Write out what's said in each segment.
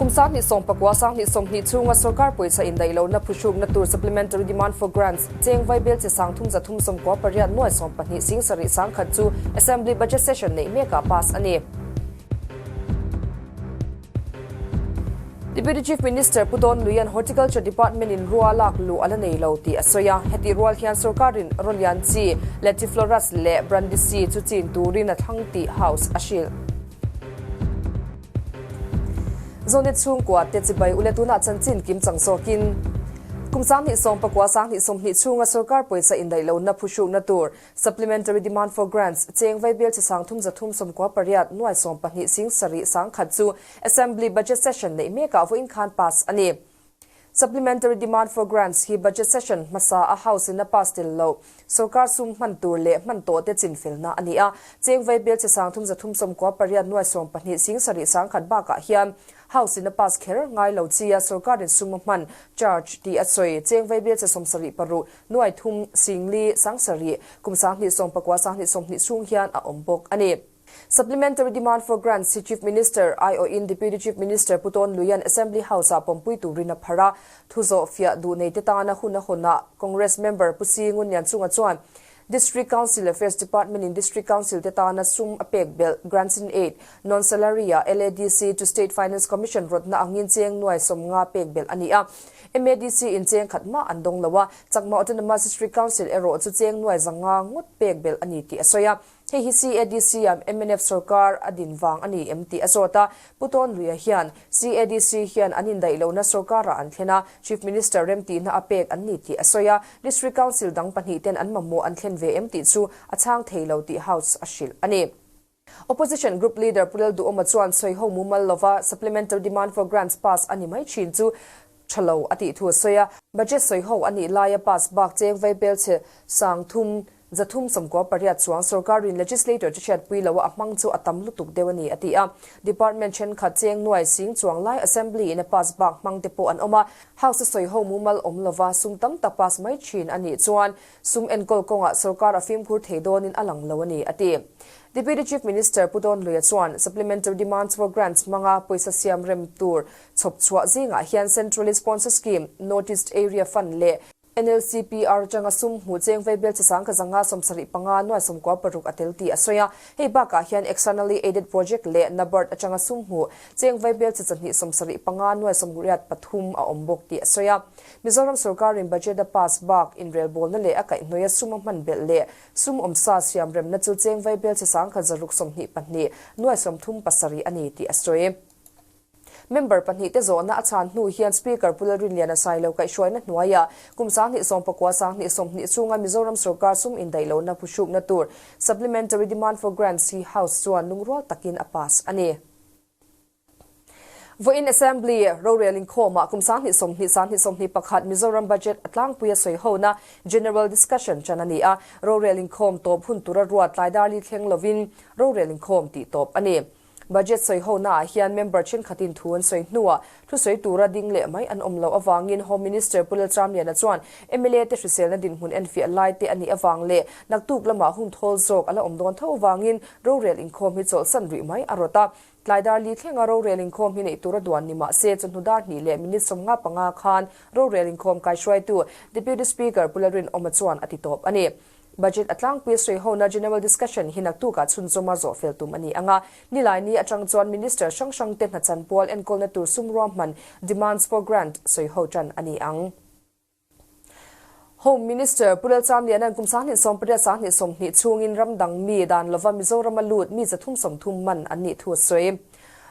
Kum 2019 2020 chhunga sorkar pawisa indaih lohna phuhrukna tur Supplementary Demand for Grants cheng vaibel chi 3398 nuai 12 sing sarih sangkhat chu Assembly Budget Session neih mekah pass a ni. Deputy Chief Minister Pu Dawn Luian Horticulture Department in rua lak luh a la nei lo tih a sawi a. Hetih rual hian sorkarin Rawlian chi, Latiflorus leh Brandisi chu chin turin a thlang tih House a hrilh. Zonet chhungkua te chibai ule tunah chanchin kim chang zawkin kum 2019 2020 chhunga sorkar pawisa indaih lohna phuhrukna tur Supplementary Demand for Grants cheng vaibel chi 3398 nuai 12 sing sarih sangkhat chu Assembly Budget Session neih mekah vawiin khan pass a ni. Supplementary Demand for Grants hi Budget Session hmasa a House in a pass tel loh sorkar sum hman tur leh hman tawh te chinfelna a ni a. Cheng vaibel chi 3398 nuai 12 sing sarih sangkhat bakah hian House in a pass kher ngai lo chi a sorkarin sum a hman charge tih a sawi. Cheng vaibel chi 76 nuai thum singli sangsarih kum 2019 2020 chhung hian a awm bawk a ni. Supplementary Demand for Grants hi Chief Minister aiawhin Deputy Chief Minister Pu Tawn Luian Assembly House-ah pawmpui turin a phar a. Thu zawh fiah duh neite tana hun a hawnah Congress member Pu Si Ngun Lian Chunga chuan District Council Affairs Department in District Council te tana sum a pek belh Grants in Aid, Non-Salary ah LADC to State Finance Commission rawtna angin cheng nuai 50 pek belh a ni a. MADC in cheng khat mah an dawng lo a, Chakma Autonomous District Council erawh chu cheng nuai 500 ngawt pek belh a ni tih a sawi a. Hei hi CADC ah mnf sorkar a din vang a ni em tih a zawt a, Pu Tawn Luia hian CADC hian an indaih lohna sorkarah an thlen a, Chief Minister remtihna a pek an ni tih a sawi a, District Council dang pahnih ten an mamawh an thlen ve em tih chu a chhang thei lo tih House a hrilh a ni. Opposition Group Leader Pu Lalduhawma chuan sawiho mumal lova Supplementary Demand for Grants pass a ni mai thin chu tha lo a tih thu a sawi a, Budget sawiho a nih laia pass bak cheng vaibel chhe 3398 chuang sorkarin legislator te hriatpui loa a hmang chu a tam lutuk deuh a ni a ti a. Department thenkhat cheng nuai sing chuang lai Assembly in a pass bak hmang te pawh an awm a, House a sawiho mumal awm lova sum tam tak pass mai thin a nih chuan sum enkawl kawngah sorkar a fimkhur thei dawnin a lang lo a ni a ti. Deputy Chief Minister Pu Dawn Luia chuan Supplementary Demands for Grants hmanga pawisa siam rem tur chhawp chhuah zingah hian Centrally Sponsored Scheme, North East Area Fund leh NLCPR atanga sum hmuh cheng vaibel chi 1575 nuai 96 a tel tih a sawi a. Hei bakah hian Externally Aided Project leh NABARD atanga sum hmuh cheng vaibel chi 275 nuai 83 a awm bawk tih a sawi a. Mizoram sorkarin budget a pass bak inrelbawlna leh a kaihhnawih a sum a hman belh leh sum awmsa siam remna chu cheng vaibel chi 1622 nuai 37 a ni tih a sawi. Member pahnih te zawhna a chhan hnu hian Speaker Pu Lalrinliana Sailo kaihhruaina hnuaiah kum 2019 2020 chhunga Mizoram sorkar sum indaih lohna phuhrukna tur Supplementary Demand for Grants hi House chuan lungrual takin a pass a ni. Vawiin Assembly rorel inkhawmah kum 2020 2021 Mizoram Budget a tlangpui a sawi hona General Discussion chan a ni a, rorel inkhawm tawp hun tura ruat tlai darli thleng lovin rorel inkhawm tih tawp a ni. Budget sawi honaah hian member thenkhatin thu an sawi hnuah thusawi tura ding leh mai an awm loh avangin Home Minister Pu Lalchamliana chuan mla te hriselna dinhmun enfiah lai te a nih avang leh naktuk lamah hun thawl zawk a la awm dawn tho avangin rorel inkhawm hi chawlhsan rih mai a rawt a. Tlai dar li thlenga rorel inkhawm hi neih tura duan ni mah se chawhnu dar hnih leh minute 55 khan rorel inkhawm kaihruaitu Deputy Speaker Pu Lalrinawma chuan a ti tawp a ni. Budget a tlangpui sawi hona General Discussion hi naktukah chhunzawma zawh fel tum a ni ang a. Nilaini atang chuan Minister hrang hrang te hnachan pual enkawlna tur sum ruahman, Demands for Grant, sawi ho tan a ni ang. Home Minister Pu Lalchamliana'n kum 2018 2020 chhungin ram dang mi dan lova Mizorama lut mi 330 man an nih thu a sawi.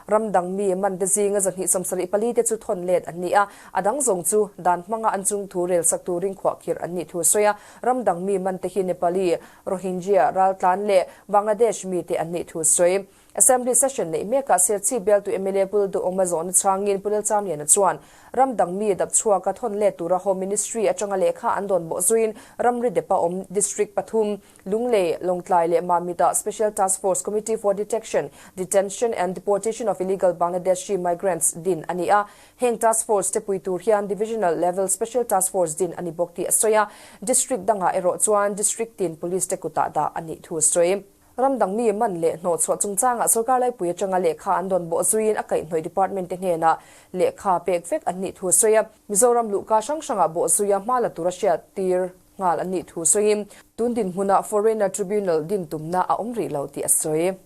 Ram dang mi man te zinga 274 te chu thawn let an ni a, a dang zawng chu dan hmanga an chung thu rel sak turin khuahkhirh an nih thu a sawi a. Ram dang mi man te hi Nepali, Rohingya, raltlan leh Bangladesh mi te an nih thu a sawi. Assembly session neih mekah Serchhip bialtu mla Pu Duhawma zawhna chhangin Pu Lalchamliana chuan ram dang mi dap chhuaka thawn let tura Home Ministry atanga lehkha an dawn bawh zuiin ramri depa awm District pathum Lunglei, Lawngtlai leh Mamit-ah Special Task Force Committee for Detection, Detention and Deportation of Illegal Bangladeshi Migrants din a ni a. Heng Task Force te pui tur hian Divisional Level Special Task Force din a ni bawk tih a sawi a. District dangah erawh chuan District tin Police te kutah dah a nih thu a sawi. Ram dang mi man leh hnawhchhuah chungchangah sorkar laipui atanga lehkha an dawn bawh zuiin a kaihhnawih department te hnenah lehkha pek vek an nih thu a sawi a. Mizoram luhka hrang hrangah bawh zuia hma la tura hriat tir nghal an nih thu sawiin tun dinhmunah Foreigner Tribunal din tumna a awm rih lo tih a sawi.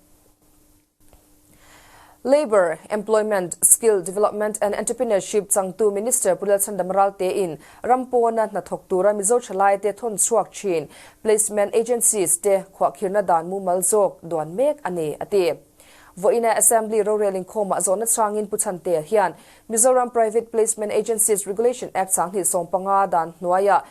Labour, Employment, Skill Development and Entrepreneurship changtu Minister Pu Lalchhandam Raltein ram pawna hnathawk tura Mizo thalaite thawn chhuak thin Placement Agencies te khuahkhirna dan mumal zawk duan mek a ni, a ti. Vawiina Assembly rorel inkhawmah zawhna changin Pu Chhantea hian Mizoram Private Placement Agencies Regulation Act 2015 dan hnuaiah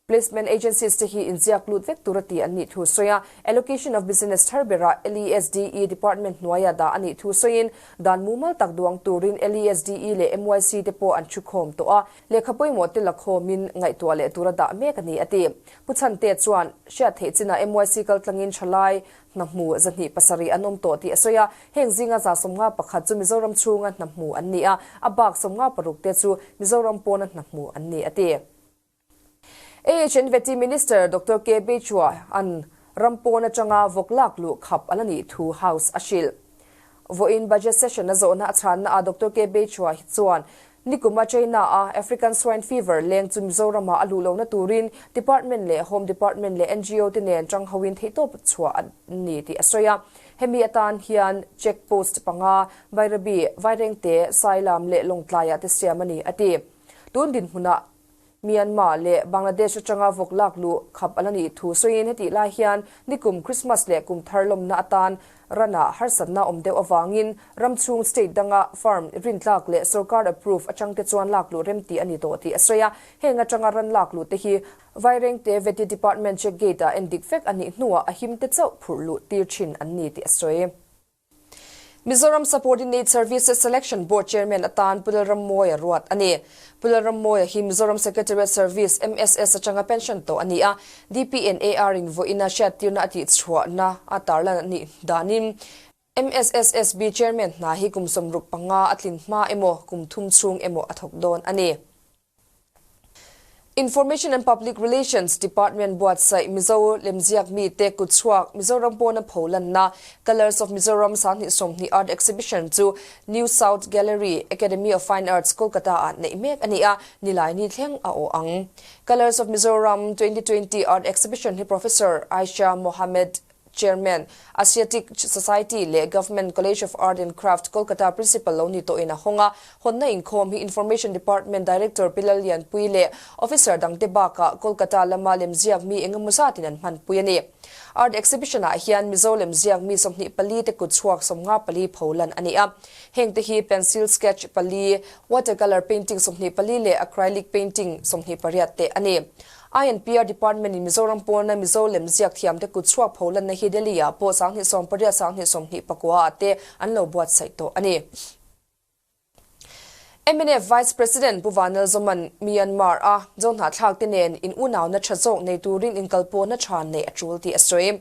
Placement Agencies te hi inziak lut vek tur a ti an nih thu sawi a, Allocation of Business thar berah LESDE Department hnuaia dah a nih thu sawiin dan mumal tak duang turin LESDE leh MYC te pawh an thukhawm tawh a, lehkha pawimawh te la khawmin ngaihtuah leh tura dah mek a ni a ti. Pu Chhante chuan hriat theih chinah MYC kaltlangin thalai hnahmu 207 an awm tawh tih a sawi a, heng zinga 51 chu Mizoram chhunga hnahmu an ni a, a bak 56 te chu Mizoram pawna hnahmu an ni a ti. AHNVT Minister Doctor K. Beichua an ram pawn atanga vawk lak luh khap a la nih thu House a hrilh. Vawiin Budget Session a zawhna a chhanna ah Doctor K. Beichua hi chuan nikuma China a African Swine Fever leng chu Mizoram ah a luh lohna turin Department leh Home Department leh ngo te nen tang hoin theihtawp chhuah a ni tih a sawi a. Hemi atan hian Check Post panga Bairabi, Vairengte, Sailam leh Lawngtlai ah te siam a ni a ti. Tun dinhmunah Myanmar leh Bangladesh atanga vawk lak luh khap a la nih thu sawiin hetih lai hian nikum Christmas leh kum thar lawmna atan ranah harsatna awm deuh avangin ram chhung state danga farm rintlak leh sorkar approve atangte chuan lak luh remti a ni tawh tih a sawi a. Heng atanga ran lak luh te hi Vairengte Vety Department check gate ah endik vek a nih hnuah a himte chauh phurh luh tir thin an ni tih a sawi. Mizoram Subordinate Services Selection Board Chairman atan Pu Lalrammawia ruat a ni. Pu Lalrammawia hi Mizoram Secretariat Service, MSS, atanga pension tawh a ni a, DPNAR in vawiina hriattirna a tihchhuahna a tarlan a nih danin MSSSB Chairman hna hi kum 65 a tlin hma emaw kum thum chhung emaw a thawk dawn a ni. Information and Public Relations Department buatsaih Mizo lemziak mite kutchhuak Mizoram pawna pholanna Colours of Mizoram 2020 Art Exhibition chu New South Gallery, Academy of Fine Arts, Kolkata-ah neih mek a ni a, Nilaini thleng a awh ang. Colours of Mizoram 2020 Art Exhibition hi Professor Aisha Mohammed, Chairman, Asiatic Society leh Government College of Art and Craft, Kolkata Principal lo ni tawhin a hawng a. Hawnna inkhawm hi Information Department Director Pi Lallianpui leh Officer dangte bakah Kolkata lama lemziak mi engemaw zatin an hmanpui a ni. Art Exhibition ah hian Mizo lemziak mi 24 te kutchhuak 54 pholan a ni a. Hengte hi pencil sketch pali, watercolour painting 24 leh acrylic painting 28 te a ni. INPR Department in Mizoram pawna Mizo lemziak thiamte kutchhuak pholanna hi Delhi ah pawh 2008 2024 ah te an lo buatsaih tawh a ni. Mnf Vice President Pu Vanel Zoman Myanmar a Zohnahthlak te nen in unauna tha zawk nei turin inkalpawhna tha neih a tul tih a sawi.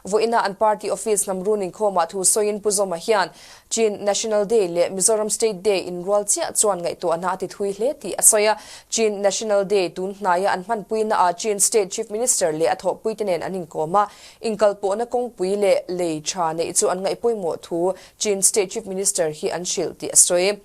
Vawiina an party office hnam run inkhawmah thu sawiin Pu Zoma hian Chin National Day leh Mizoram State Day inrual chiah chuan ngaihtuahna a ti thui hle tih a sawi a. Chin National Day tun hnaia an hmanpuinaah Chin State Chief Minister leh a thawhpuite nen an inkawm a, inkalpawhna kawngpui leh lei tha neih chu an ngaihpawimawh thu Chin State Chief Minister hi an hrilh tih a sawi.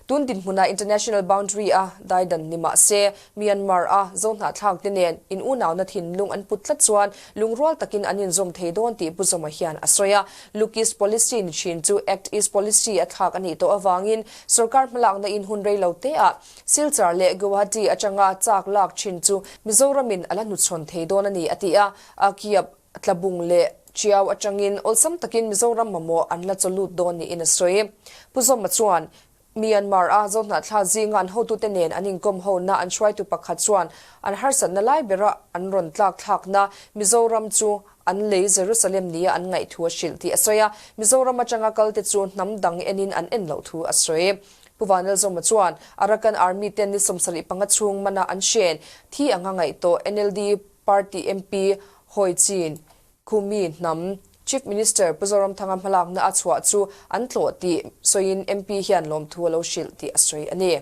Tun dinhmunah International Boundary a daidan ni mah se, Myanmar a Zohnahthlak te nen in unauna thinlung an put tlat chuan lungrual takin an inzawm thei dawn tih Pu Zawma hian a sawi a. Look East Policy ni thin chu Act East Policy a thlak a nih tawh avangin sorkar hmalakna in hun rei lo te ah Silchar leh Guwahati atanga chak lak thin chu Mizoramin a la hnuchhawn thei dawn a ni a ti a. Akiap Tlabung leh Tiau atangin awlsam takin Mizoram mamawh an la chawlut dawn niin a sawi. Pu Zawma chuan, Myanmar a Zohnahthlak zinga an hotute nen an inkawm hona an hruaitu pakhat chuan an harsatna lai bera an rawn tlak thlakna Mizoram chu an lei Jerusalem nia an ngaih thu a hrilh tih a sawi a, Mizoram atanga kalte chu hnam dang enin an en loh thu a sawi. Pu Vanlalzawma chuan, Arakan Army ten ni 75 chhung mana an hren thi anga ngaih tawh NLD Party MP Hawi Chin, Khumi hnam Chief Minister Pu Zoramthanga hmalakna a chhuah chu an tlawh tih sawiin MP hian lawmthu a lo hrilh tih a sawi a ni.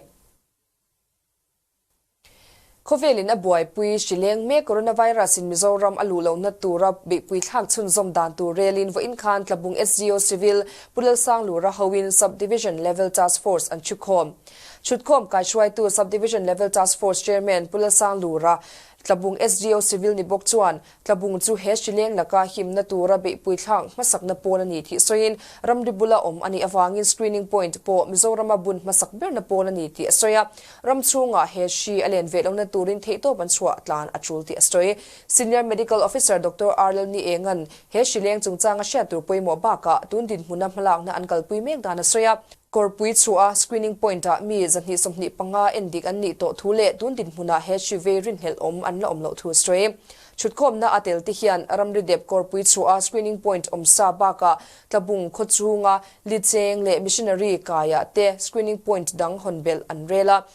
Khawvelin a buaipui hri leng mek Coronavirus in Mizoram a luh lohna tura beihpui thlak chhunzawm dan tur relin vawiin khan Tlabung SDO Civil Pu Lalsanglura hoin Sub-Division Level Task Force an chhukhawm. Chhutkhawm kaihruaitu Sub-Division Level Task Force Chairman Pu Lalsanglura Tlabung SDO Civil ni bawk chuan Tlabung chu he hri leng laka himna tura beihpui thlak hmasakna pawl a ni tih sawiin ramri bula awm a nih avangin screening point pawh Mizorama bun hmasak berna pawl a ni tih a sawi a. Ram chhungah he hri a len ve lohna turin theihtawp an chhuah tlan a tul tih a sawi. Senior Medical Officer Doctor R Lalni Engan he hri leng chungchanga hriat tur pawimawh bakah tun dinhmuna hmalakna an kalpui mek dan a sawi a. Kawrpui chhuah a screening point ah mi 225 en dik an nih tawh thu leh tun dinhmunah he hri vei rinhlelh awm an la awm loh thu a sawi. Chhutkhawmna a tel te hian ramri dep kawrpui chhuah a screening point awm sa bakah Tlabung khaw chhunga Licheng leh Missionary kaiah te screening point dang hawn belh an rel a.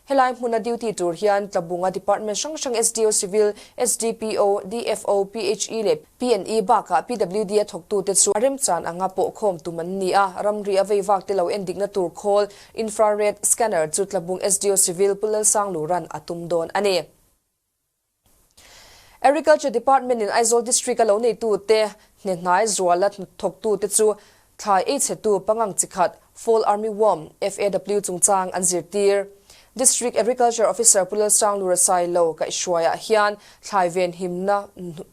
Helai hmuna duty tur hian Tlabunga department hrang hrang SDO Civil, SDPO, DFO, PHE leh PNE bakah PWD a thawktute chu a remchan anga pawhkhawm tum an ni a. Ramri a vei vak te lo endikna tur khawl, infrared scanner, chu Tlabung SDO Civil Pu Lalsangluran a tum dawn a ni. Agriculture Department in Aizawl District a lo neitute hnehnai zuala thawktute chu thlai ei chhetu pangang chi khat Fall Army Worm, FAW, chungchang an zirtir. District Agriculture Officer Pu Lalsanglura Sailo kaihhruaiah hian thlai venhimna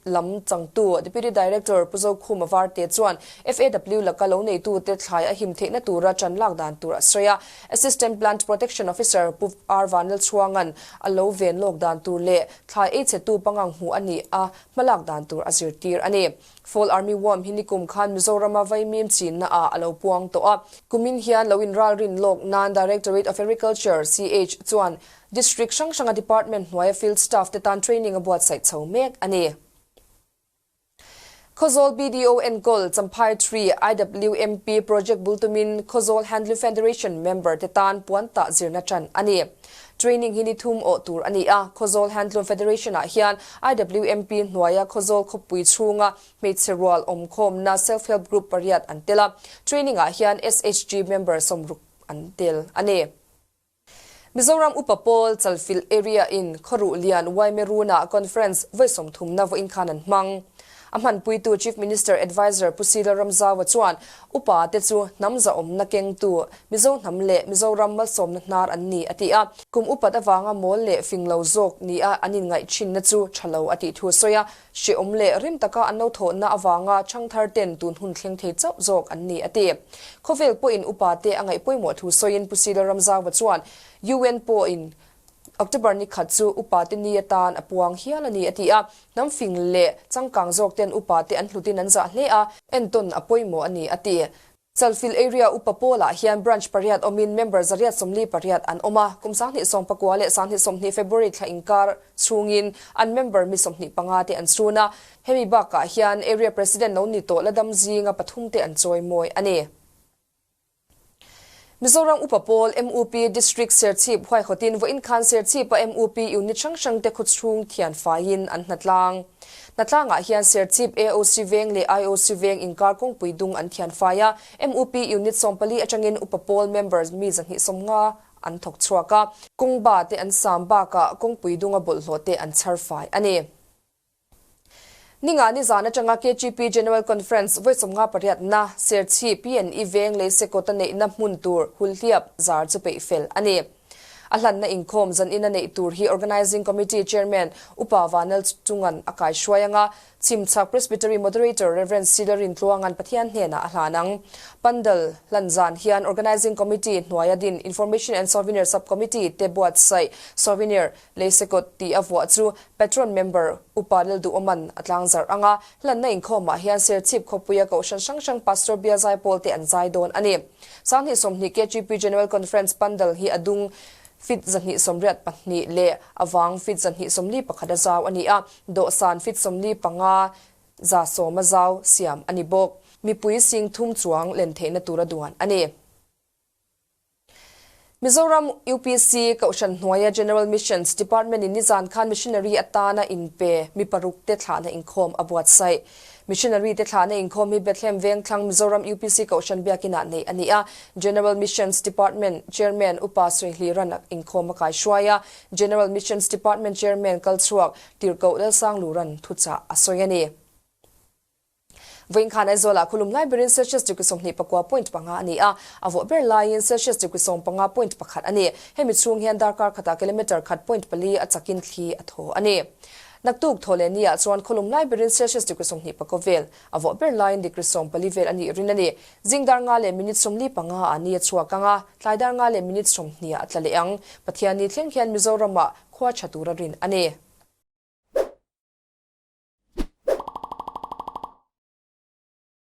lam changtu Deputy Director Pu Zokhuma Varte chuan FAW laka lo neitute thlai a him theihna tura ṭan lak dan tur a sawi a. Assistant Plant Protection Officer Pu R Vanlalchhuanga'n a lo ven lawk dan tur leh thlai ei chhetu pangang hmuh a nih a hmalak dan tur a zirtir a ni. Fall Army Worm hi nikum khan Mizorama vaimim chinna ah a lo puang tawh a. Kumin hian lo inralrin lawk nan Directorate of Agriculture, CH, chuan District hrang hranga Department hnuaia Field Staff te tan training a buatsaih chho mek a ni. Khawzawl BDO enkawl Champhai Tree IWMP project bul tumin Khawzawl Handloom Federation member te tan puan tah zirna tan a ni. Training hi ni thum awh tur a ni a, Khawzawl Handloom Federation ah hian IWMP hnuaia Khawzawl khawpui chhunga hmeichhe rual awmkhawmna Self Help Group pariat an tel a, training ah hian SHG member 60 an tel a ni. Mizoram Upa Pawl Chalfilh Area in Khawruh Lian Waimeruna Conference vawi sawmthumna vawiin khan an hmang. A hmanpuitu Chief Minister Adviser Pu Sila Ramzaua chuan Upa te chu hnam zahawmna kengtu Mizo hnam leh Mizoram malsawmna hnar an ni a ti a. Kum upat avanga mawl leh fing lo zawk nia an inngaih thinna chu tha lo a tih thu a sawi a. Hrehawm leh rim taka an lo thawhna avanga changthar ten tun hun thleng thei chauh zawk an ni, a ti. Khawvel pawhin upa te a ngaih pawimawh thu sawiin Pu Sila Ramzauva chuan UN pawhin October ni khat chu upa te ni atan a puang hial a ni, a ti a. Hnam fing leh changkang zawk ten upa te an hlutin an zah hle a, entawn a pawimawh a ni, a ti. Chalfilh Area Upa Pawlah hian Branch pariat awmin member 148 an awm a, kum 2019 leh 2020 February thla inkar chhungin an member mi 25 te an chhun a, hemi bakah hian Area President lo ni tawh la dam zinga pathum te an chawimawi a ni. Mizoram Upa Pawl, MUP, District Serchhip huaihawtin vawiin khan Serchhipa MUP unit hrang hrangte khawchhung thian faiin an hnatlang. Hnatlangah hian Serchhip AOC veng leh IOC veng inkar kawngpui dung an thian fai a, MUP unit 14 atangin Upa Pawl member mi 250 an thawk chhuak a, kawng ba te an sam bakah kawngpui dunga bawlhhlawh te an chhar fai a ni. Ninga nizan atanga KGP General Conference vawi 58 na Serchhip PNE veng lei Sekawta neihna hmun tur Hulhliap zar chu peih fel a ni. A hlanna inkhawm zanin a neih tur hi Organising Committee Chairman Upa Vanal Chungan a kaihruai ang a, Chhimchhak Presbytery Moderator Rev. Sila Rintluanga'n Pathian hnenah a hlan ang. Pandal hlan zan hian Organising Committee hnuaia din Information and Souvenir Sub-Committee te buatsaih Souvenir Leisekawt tih a vuah chu Patron Member Upa Lalduhawma'n a tlangzarh ang a, hlanna inkhawmah hian Serchhip khawpuia kohhran hrang hrang Pastor Bial Zaipawl te an zai dawn a ni. 2020 KGP General Conference Pandal hi a dung fit 282 leh a vang fit 241 a zau a ni a, dawhsan fit 45 110 a zau siam a ni bawk. Mipui sing thum chuang len theihna tura duan a ni. Mizoram UPC Kohhran hnuaia General Missions Department in nizan khan missionary atana inpe mi paruk te thlahna inkhawm a buatsaih. Missionary te thlahna inkhawm hi Bethlehem Vengthlang Mizoram UPC Kohhran Biakinah neih a ni a. General Missions Department Chairman Upa Suihliran inkhawm a kaihruai a. General Missions Department Chairman kalchhuak Tirhkoh Lalsangluran thuchah a sawi a ni. Vawiinkhan Aizawlah khulum lai berin Celsius degree 29.5 a ni a, a vawh ber laiin Celsius degree 15.1 a ni. Hemi chhung hian darkar khatah kilometre khat point pali a chakin thli a thaw a ni. Naktuk thaw leh niah chuan khawlum lai berin Celsius degree 24 vel, a vawh ber laiin degree 14 vel a nih rin a ni. Zing dar nga leh minute 45 ah ni a chhuak ang a, tlai dar nga leh minute 20 ah a tla leh ang. Pathianni thleng hian Mizoramah khua tha tura rin a ni.